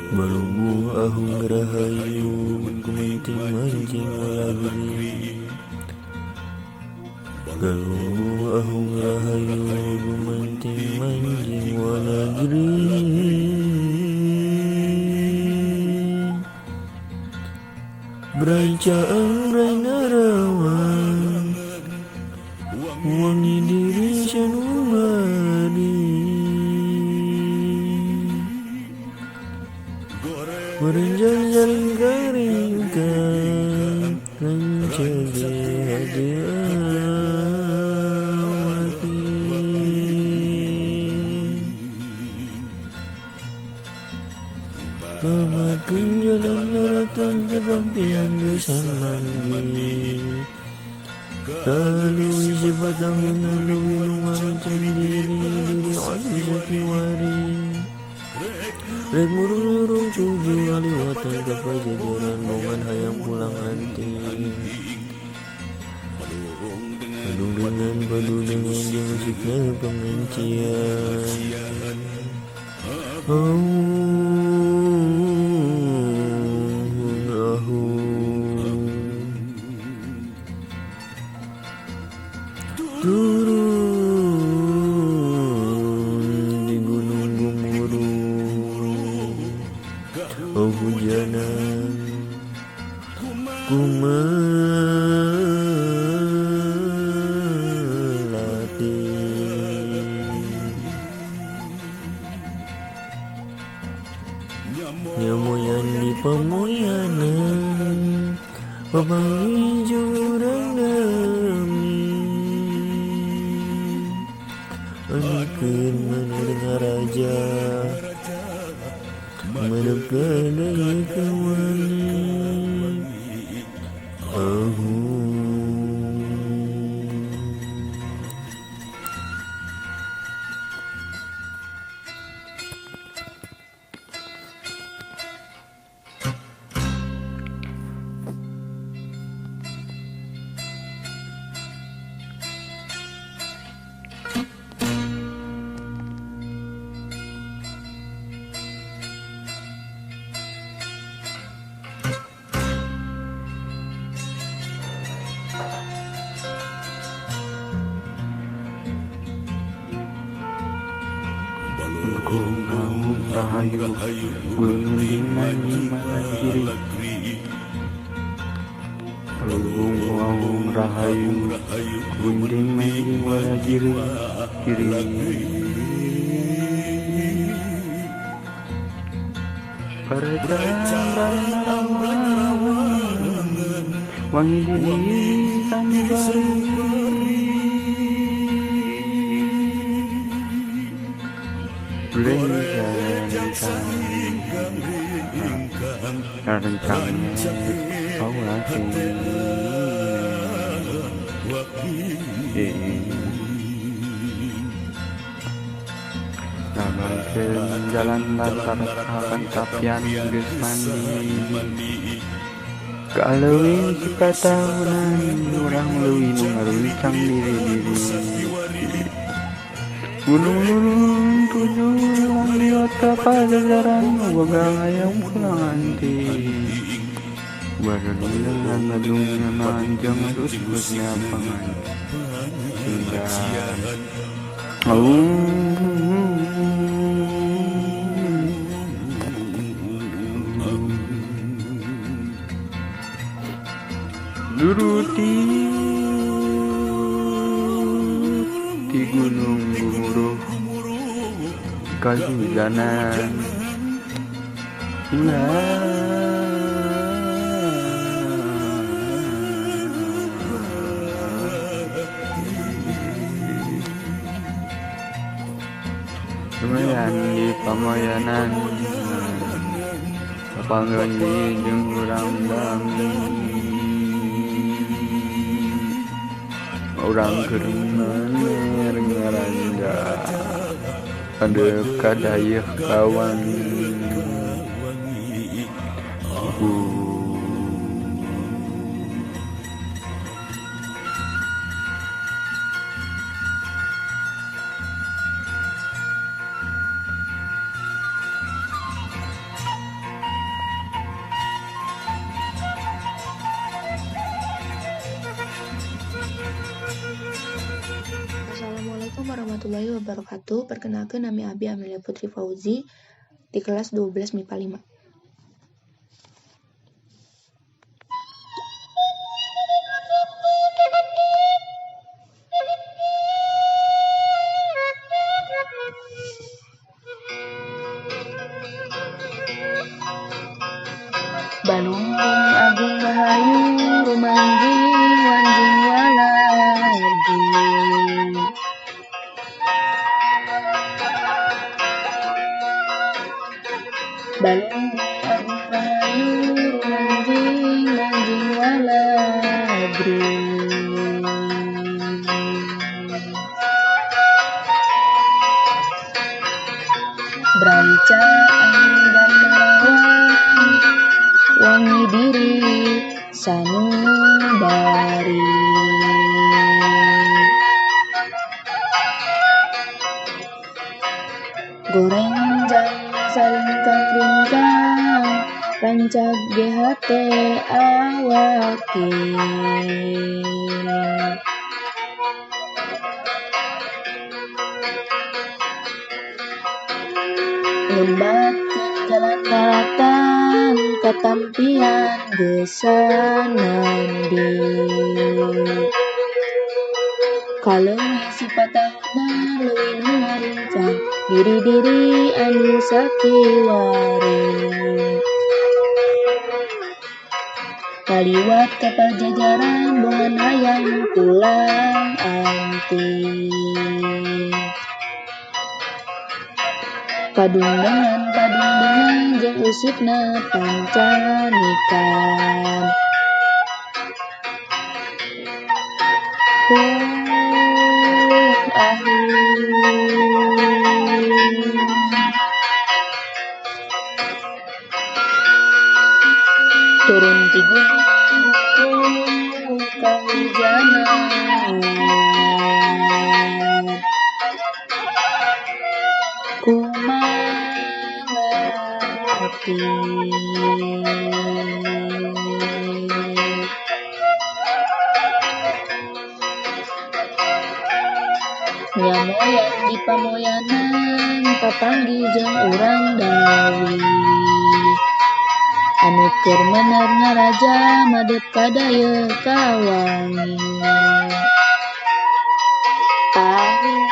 Balunggung ahung rahayu gumanting manjing walagri. Galunggung ahung rahayu gumanting manjing walagri. Berancaan beranarawan wangi diri sanubari. Merenjang jaring karingkan rancage hati awati. Pamakeun jalan daratan kepampian geus mandi. Lalu sebatang lalu lungan diri diri aziz kiwari. Rek murung-murung tujuh aliwatan ke pajajaran bongan hayang pulang anting. Padu dengan padu dengan jangan sikna pengencian. Turun di gunung Gumuruh, oh hujanan ku melati. Nyamoyan di pamoyanan, papanggih jurang dami. Anukeun mendengar raja, mendekat daya kawani. Ahu. Gunung rahayu gunung manjing malagiri. Gunung rahayu gunung manjing walagiri kiri. Parajang wangi diri sanubari. Jalan lantar akan tapian geus mandi. Kaleuwi suka tahunan urang leuwih nu ngaruncang diri-diri. Gunung lurung tujuh wong di otak pajajaran boga hayang pulang anti. Badung badung manjang terus busnya pangan. Nuruti di gunung Gumuruh kahujanan lumayan di pamoyanan papanggih jeung urang dami urang keur mener ngaranja kadeuka dayeuh kawangi. warahmatullahi wabarakatuh. Perkenalkan, nami Abi Amelia Putri Fauzi di kelas 12 MIPA 5. Balunggung Agung Rahayu rumanjing wanjing walagi. Balunggung Agung Rahayu rumanjing manjing walagri. Braica anggan marawan wangi diri sanubari. Gorenjang salingkang-ringkang rancag GHT awake. Ngembatkeun jalan daratan katampian geus sanandi. Kaleuwih sipatahuna leuwih nu ngarincang diri-diri anu sakiwari. Kaliwat ka pajajaran bongan hayang pulang anting. Padungdengan padungdengan jeung usipna pancanikan. Hun ahun. Turun ti gunung kahujanan. Kumaha ati. Nyamoyan di pamoyanan papanggih jeung urang dawi. Anu keur mener ngaraja madep ka dayeuh ka wangi. Ahun.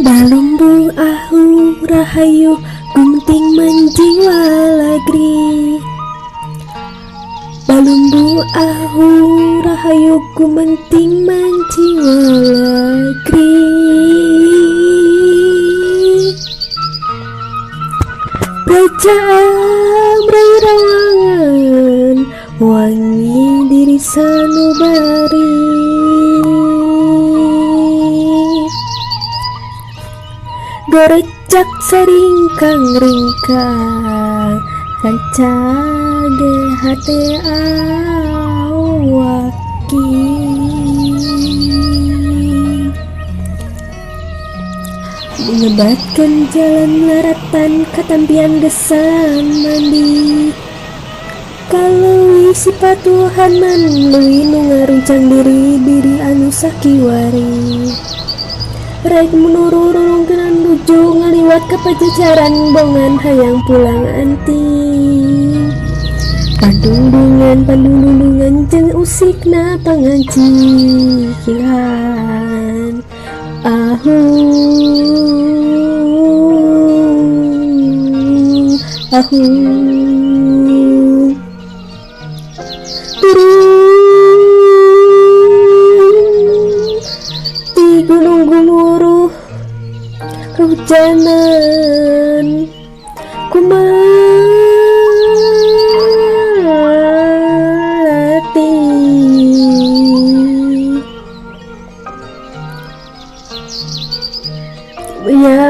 Balumbung ahu rahayu gunting manjing walagri. Balumbung ahu rahayu gumenting manjing walagri. Breca rawangan wangi diri sanubari. Gorecak saringkang-ringkang rancage hate awaki. Mengebatkan jalan laratan katampian gesan mandi. Kaleuwih sipatuhan man leuwih nu ngaruncang diri-diri anu sakiwari. Rek menururungkeun nuju ngaliwat ka pajajaran bongan hayang pulang anting. Padungdungan padungdungan jeung usikna pangancikilan. Ahun ahun. Turun ti gunung gumuruh kahujanan. Kumaha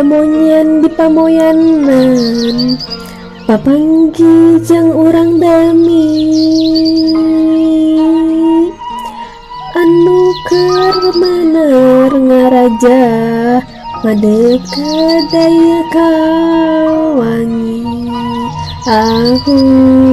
Nyamonyan di pamoyanan papanggih jeung urang dami anu keur mener ngaraja madep ka dayeuh kawangi. Ahung.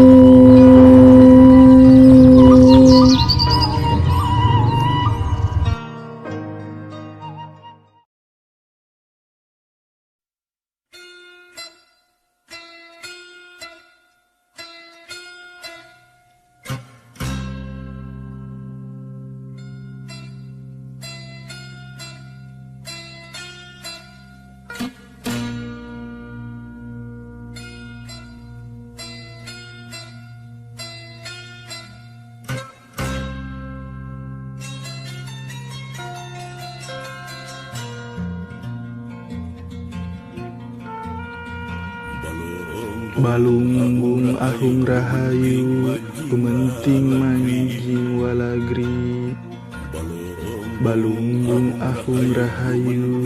Balunggung ahung rahayu gumenting manjing walagri. Balunggung ahung rahayu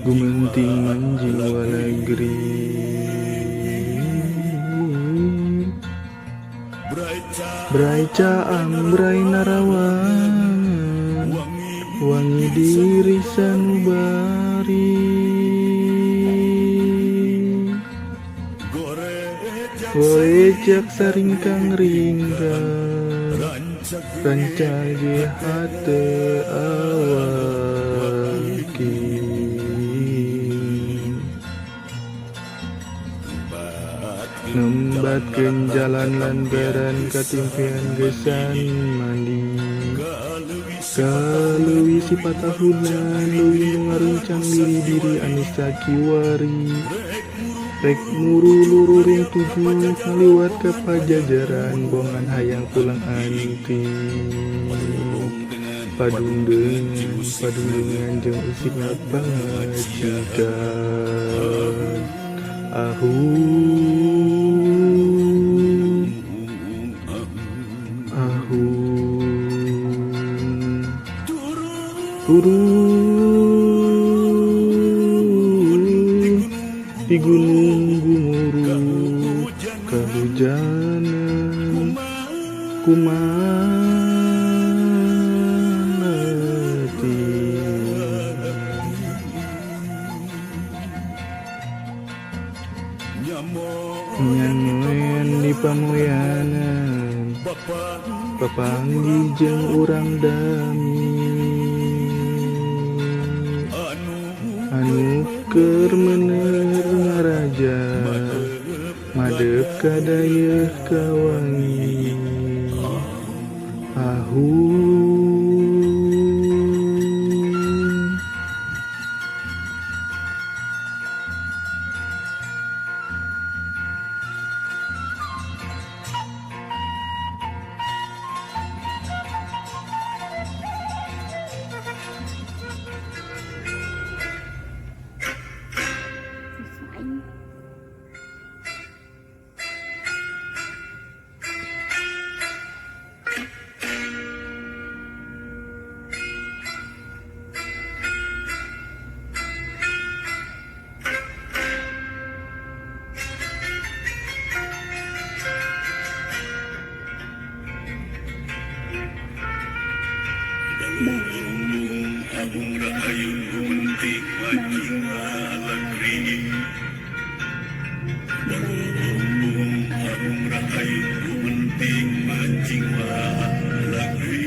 gumenting manjing walagri. Brai caang brai narawangan wangi diri sanubari. Gorecak saringkang-ringkang rancage hate awaki. Nembatkeun jalan lantaran katimpian gesan mandi. Kaleuwi sipatahunan leuwih nu ngaruncang diri-diri anu sakiwari. Rek muru-lururing tujuh ngaliwat ka pajajaran bongan hayang pulang anti. Padungdengan padungdengan jeung usik pamajikan. Ahung ahung turun di gunung gumuruh kahujanan kumalati. Nyamoen di pamoyanan papanggih jeung urang dami anu keur mener ngaraja madep ka dayeuh kawangi. Ahung. Balunggung ahung rahayu gumenting manjing walagri. Balunggung ahung rahayu gumenting manjing walagri.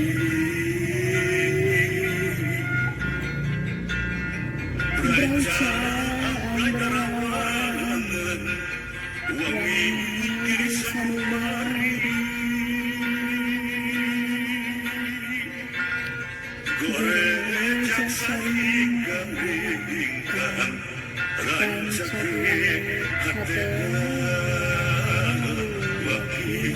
Brai caang narawangan wangi diri sanubari. Gorecak saringkang-ringkang rancage hate waki.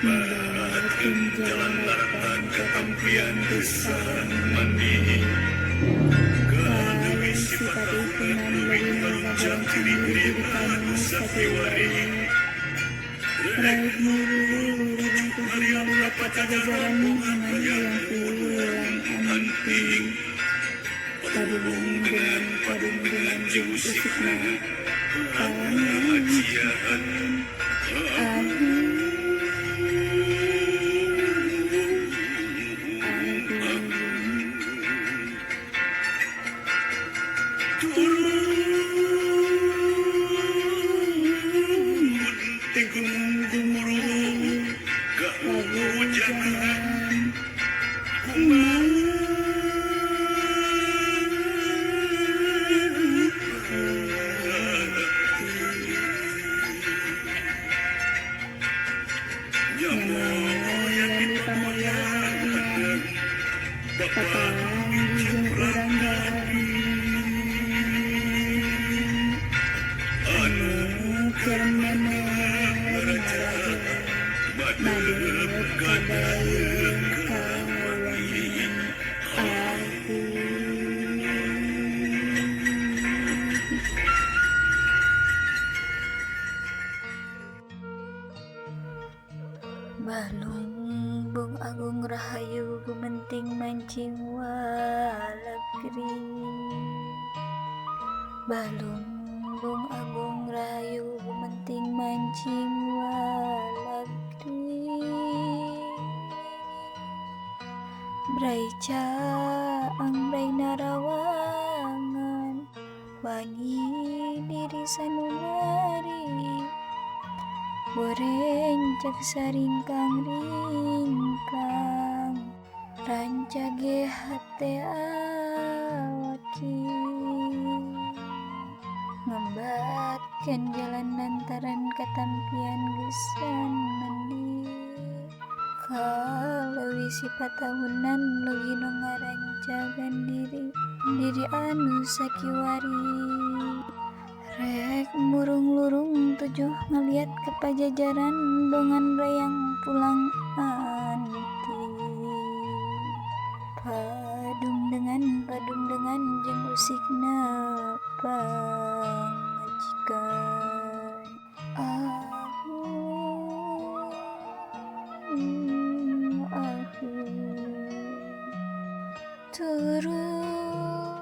Baratkeun jalan daratan katampian gesan mandi. Kaleuwi sipatahunan leuwih ngaruncang diri-diri anu sakiwari. Rek muru-lururing tujuh ngaliwat ka Pajajaran bongan hayang pulang anting. Padungdungan jeung usikna pangajian. Balumbung Agung Rahayu gumenting mancing walakri. Balumbung Agung Rahayu gumenting mancing walakri. Brai caang brai narawangan wangi diri sanubari. Borencak saringkang ringkang rancage hate awaki. Ngembatkeun jalan lantaran katampian geusan mandi. Kaleuwih sipatahunan leuwih nu ngarancagan diri diri anu sakiwari. Rek murung-lurung tujuh ngaliat ke Pajajaran bongan rayang pulang anti. Padung dengan jeung usikna pangajikan. Ahu ahu turun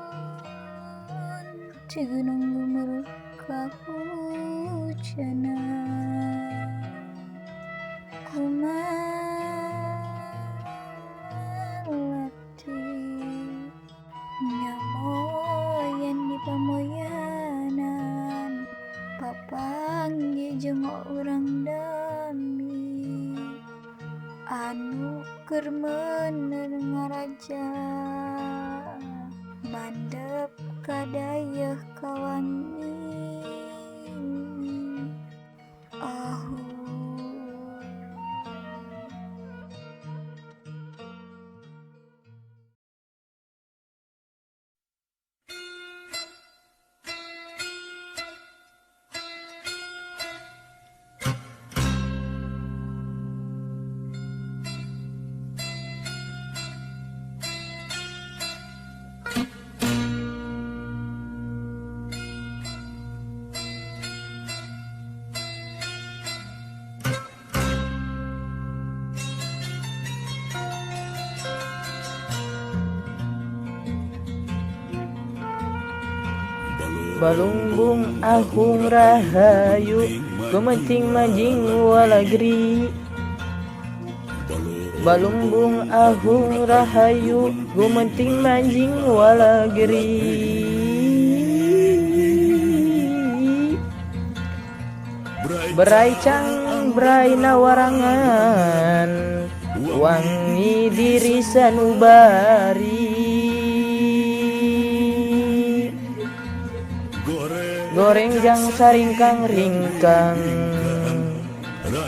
ti gunung gumuruh kahujanan. Kumalati nyamoyan di pamoyanan papanggih jeung urang dami anu keur meuneur ngaraja mandep kadayeuh kawangi. Ahu. Balumbung Agung Rahayu gumenting manjing walagri. Balumbung Agung Rahayu gumenting manjing walagri. Berai cang berai nawarangan wangi diri sanubari. Goreng jang saringkang ringkang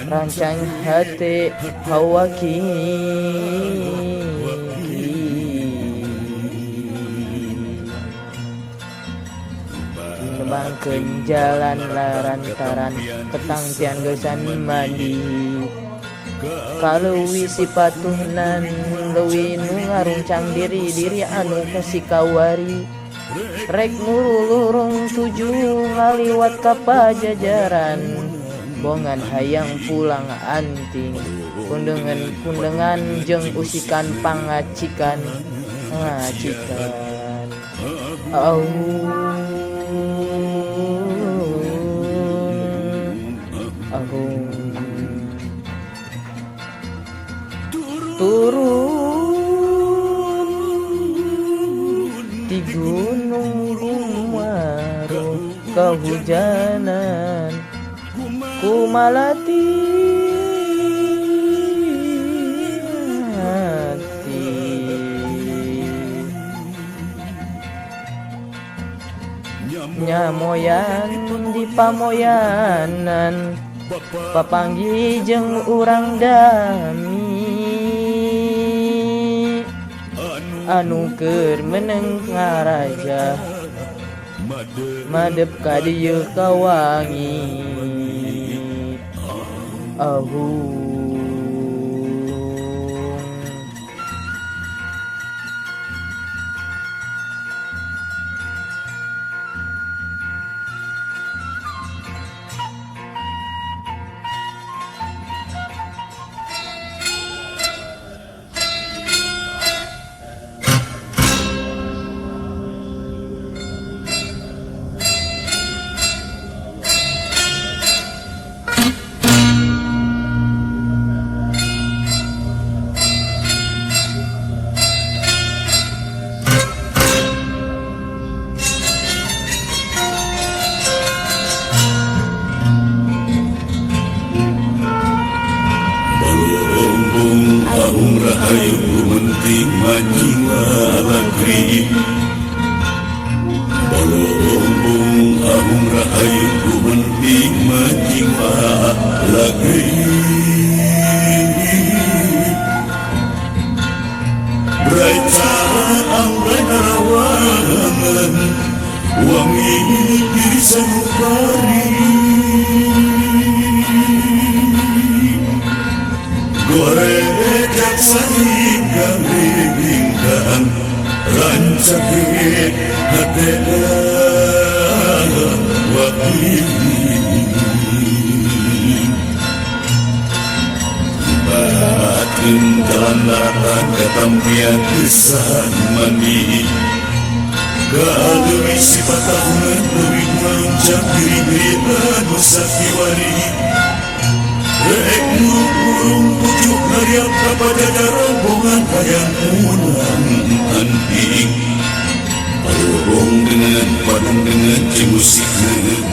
rancang hate hawaki. Nebangkeun jalan larantaran ketangtian geusan mandi. Kaleuwih sipatuhnan leuwih nu ngarungcang diri diri anu kasikawari. Rek murulurung tujuh ngaliwat ka Pajajaran Rombongan hayang pulang anting kundengan-kundengan jeung usikan pangacikan ngacikan aung aung turun di gunung Gumaru kehujanan kumalati hati nyamoyan di pamoyanan papanggih jeung urang dami anu keur meunang ngaraja madep ka dieu kawangi ahung. Rahayu gumenting majiwa lagri Balorombong ahung rahayu gumenting majiwa lagri Braita amrai narawangan wangi diri sanupari Gorejak sahingga bingkang rancak hatena waki Batin jalan daratan katampian kesan mandi Galui sifat tahunan leuwih maruncak diri-diri anu sakiwari Rek burung pucuk nariap ka pajajar rombongan hayang unang anting Parorong dengan padung dengan cimusikna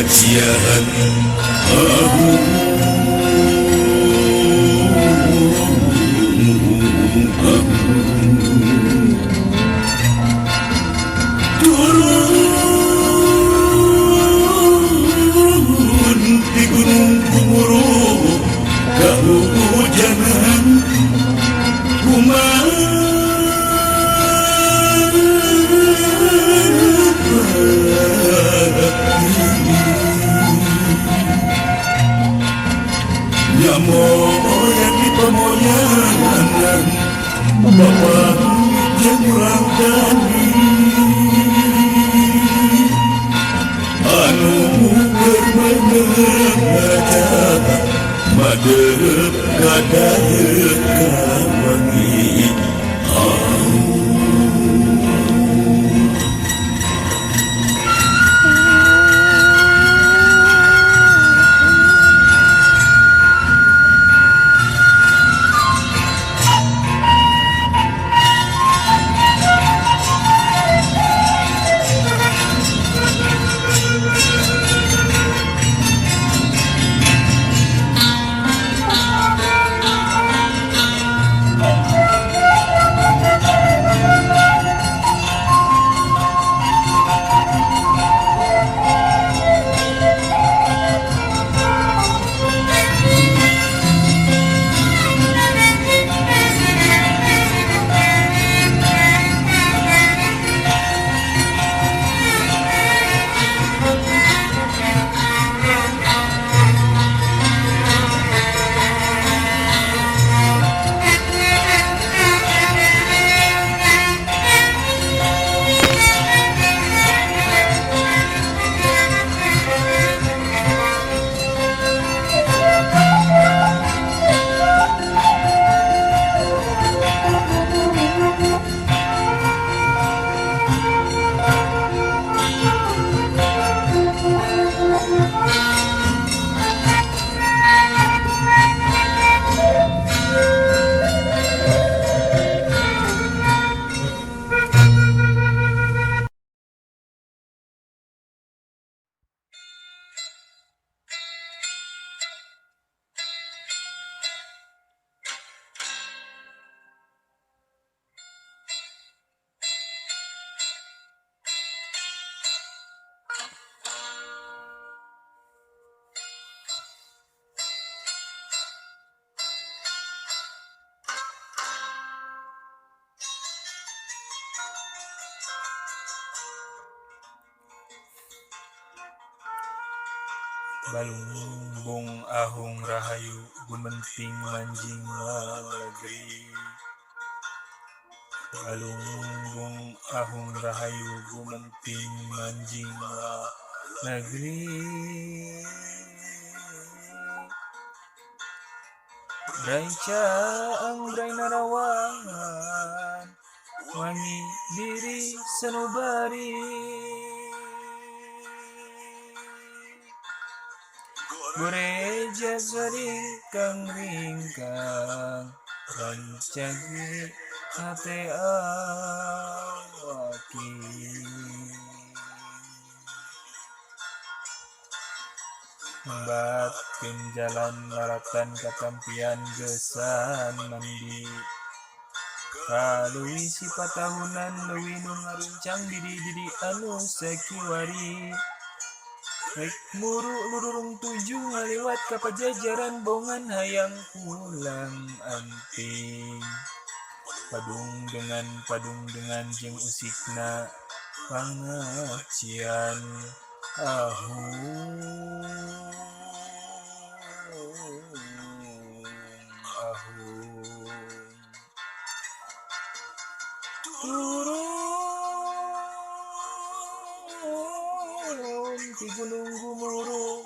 ngacian agung Turun di gunung Gumuru kahujanan kumaha Nyamoyan di pamoyanan bapak jeung urang tani anu keur meunang raja madep ka daeuk kawangi. Balungbung ahung rahayu gumenting manjing walegri. Balungbung ahung rahayu gumenting manjing walegri. Brai caang brai narawangan wangi diri sanubari. Goreja saringkang ringkang rancage hate awaki. Membatkeun jalan laratan katampian geusan mandi. Kaleuwi sipatahunan leuwih nu ngaruncang diri-diri anu sakiwari. Rek muru lururung tuju ngaliwat ka pajajaran bongan hayang pulang anting. Padung dengan jeung usikna pangacian ahung ahung. Turun ti gunung gumuruh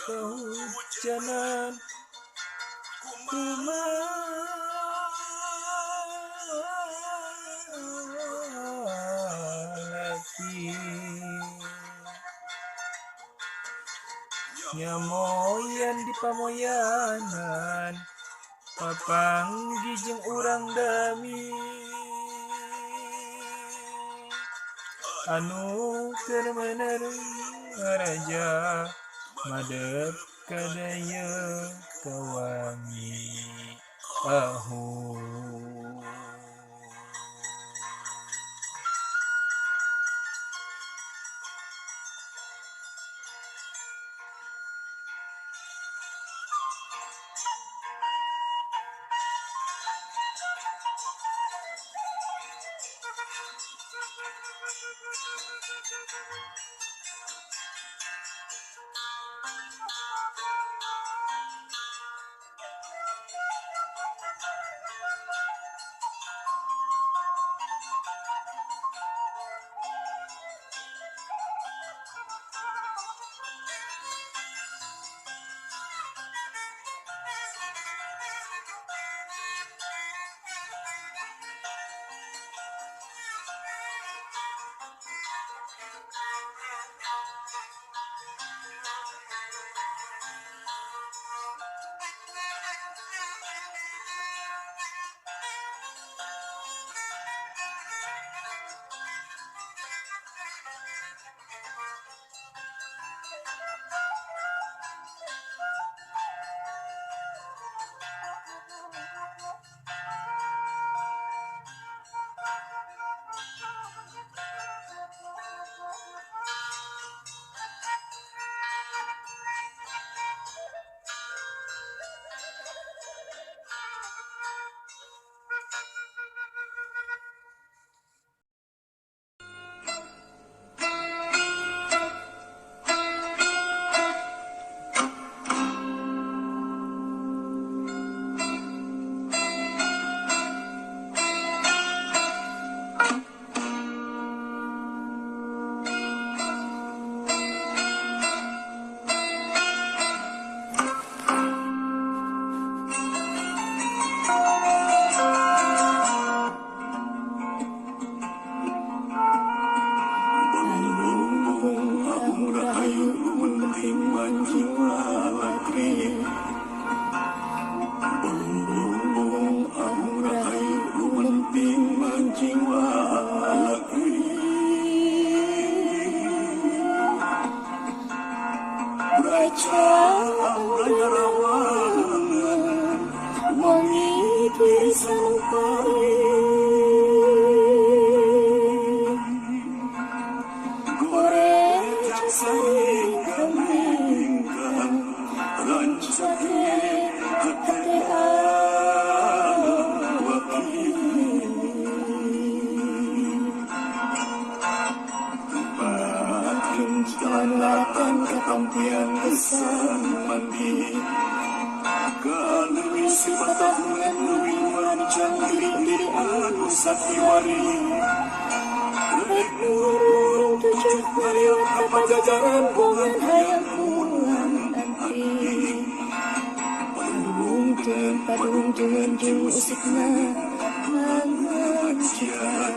kahujanan kumalaki. Nyamoyan di pamoyanan papanggih jeung urang dami. Anu keur mener ngaraja madep ka daya kawangi ahung. Jalan laratan katampian gesan Mandi Kaleuwi sipatahunan leuwih nu ngaruncang diri-diri anu sakiwari. Rek nurun tujuh ngaliwat ka pajajaran bongan hayang pulang anting. Padung jeung usikna mangajian.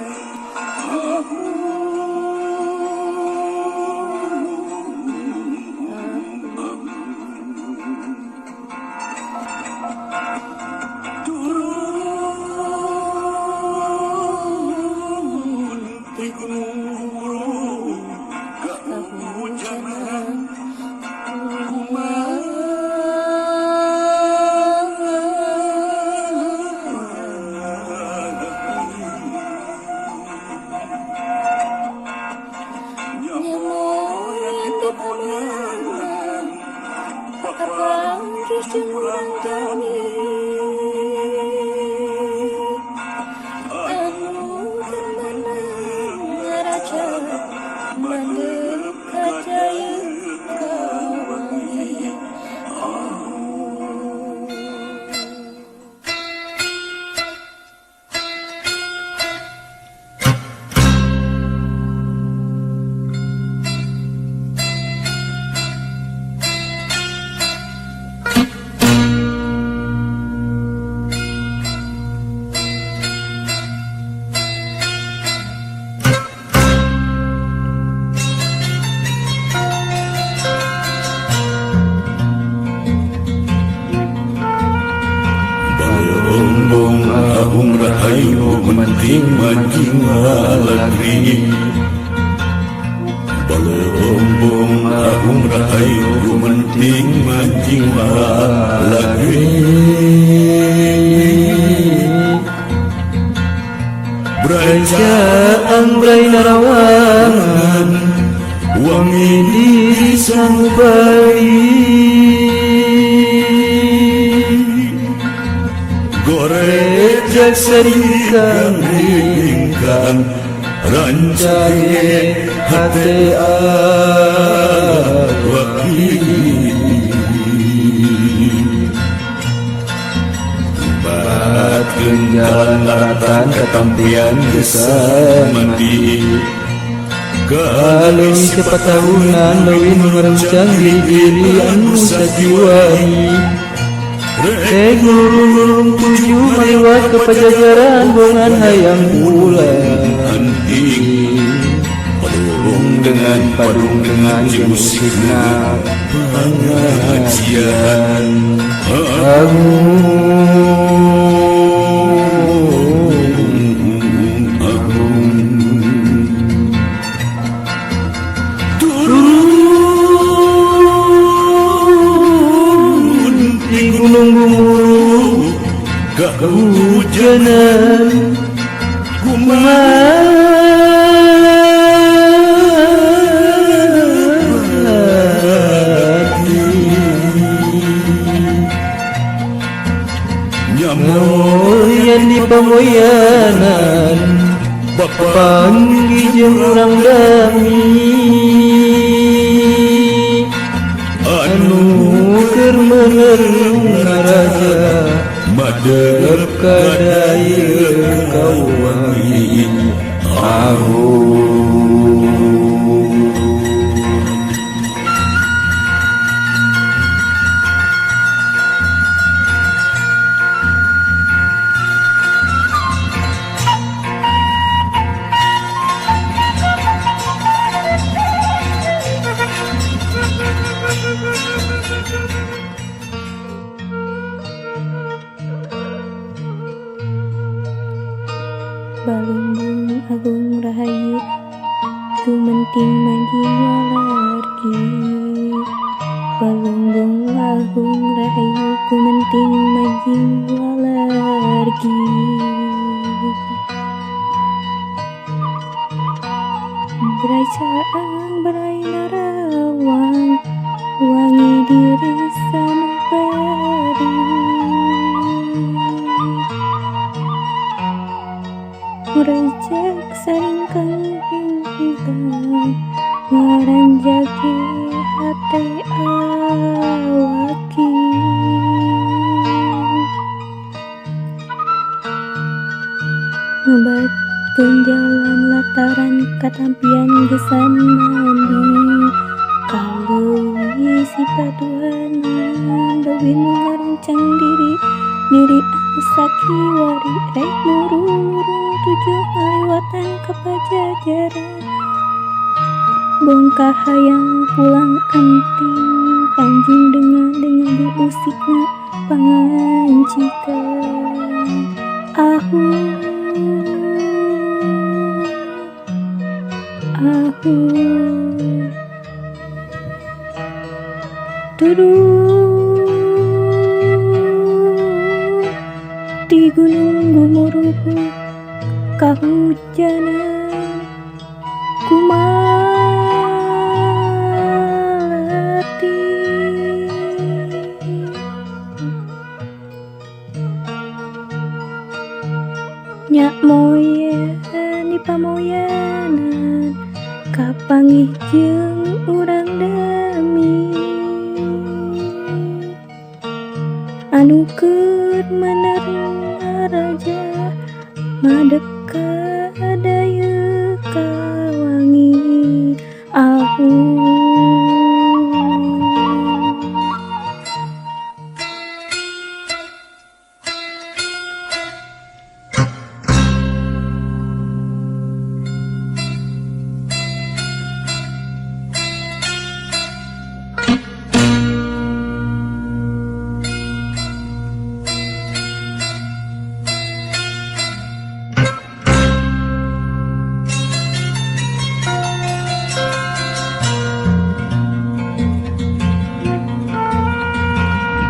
Turun ti gunung gumulung kahujanan Papanggih jeung urang dami anu keur meunang ngaraja mandeg ka dayeuh kawangi. Balongbong agung rahayu gumenting manjing walagri. Balongbong agung rahayu gumenting manjing walagri. Brai caang brai narawangan wangi diri sanubari. Gorejak seringkang ringkang rancage hate awaki. Batkeun jalan daratan katampian geus mandi. Kaleuwi sapatahunan leuwih nu ngaruncang diri-diri anu sajiwani. Rek nulurung tujuh maliwat ke pajajaran bongan hayang pulang anting. Padung dengan jeung musikna pengajian. Turun Di gunung gumulung kahujanan gumati nyamoyan nyamoyan di pamoyanan bapak panggih jeung urang dami anu anu keur meuneur ngaraja madep ka dayeuh kawangi. Balunggung agung rahayu gumenting manjing walargi. Balunggung agung rahayu gumenting manjing walargi. Brai caang brai narawang wangi diri sanubari. Rejek saringkang ingkang ngaranjaki hate awaki. katampian gesan mandi. Kaleuwi sipatuhanan leuwih nu ngaruncang diri diri anu sakiwari. Rek murung tujuh ngaliwatan ka Pajajaran. Bongkar hayang pulang anting panjing dengan jeung usikna pangancikeun. Ahu ahu turun di gunung gumuruh kahujanan kumalati. Nyak moyan di pamoyanan kapanggih jeung urang demi anu keur menerima raja madep ka dayeuh kawangi. Ahu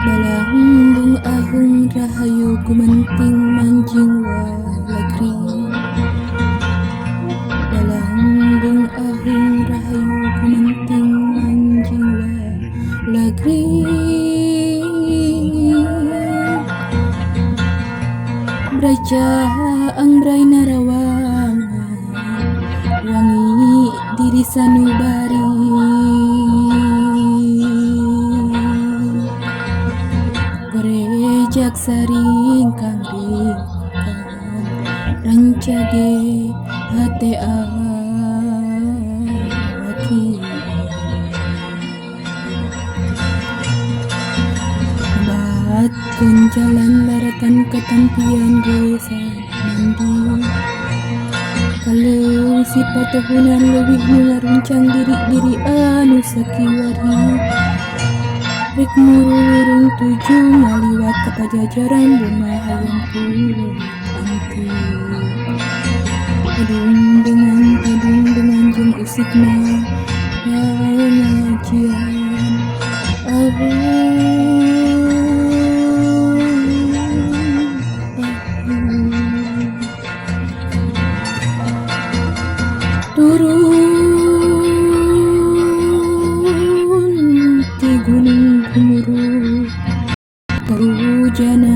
Balambung ahung rahayu gumenting manjing walagri. Balambung ahung rahayu gumenting manjing walagri. Braja angbrai narawangan wangi diri sanubari. Gorejak saringkang ringkang rancage hate aki. Batkeun jalan laratan katampian gesan mandi. Kaleuwi sipatohunan leuwih nu ngaruncang diri-diri anu sakiwari. Rek murung tujuh ngaliwat ka Pajajaran bunga hayang pulang anting. Tadung dengan jeung usikna pengajian. Ahu ahu turun ti gunung gumuruh kahujanan.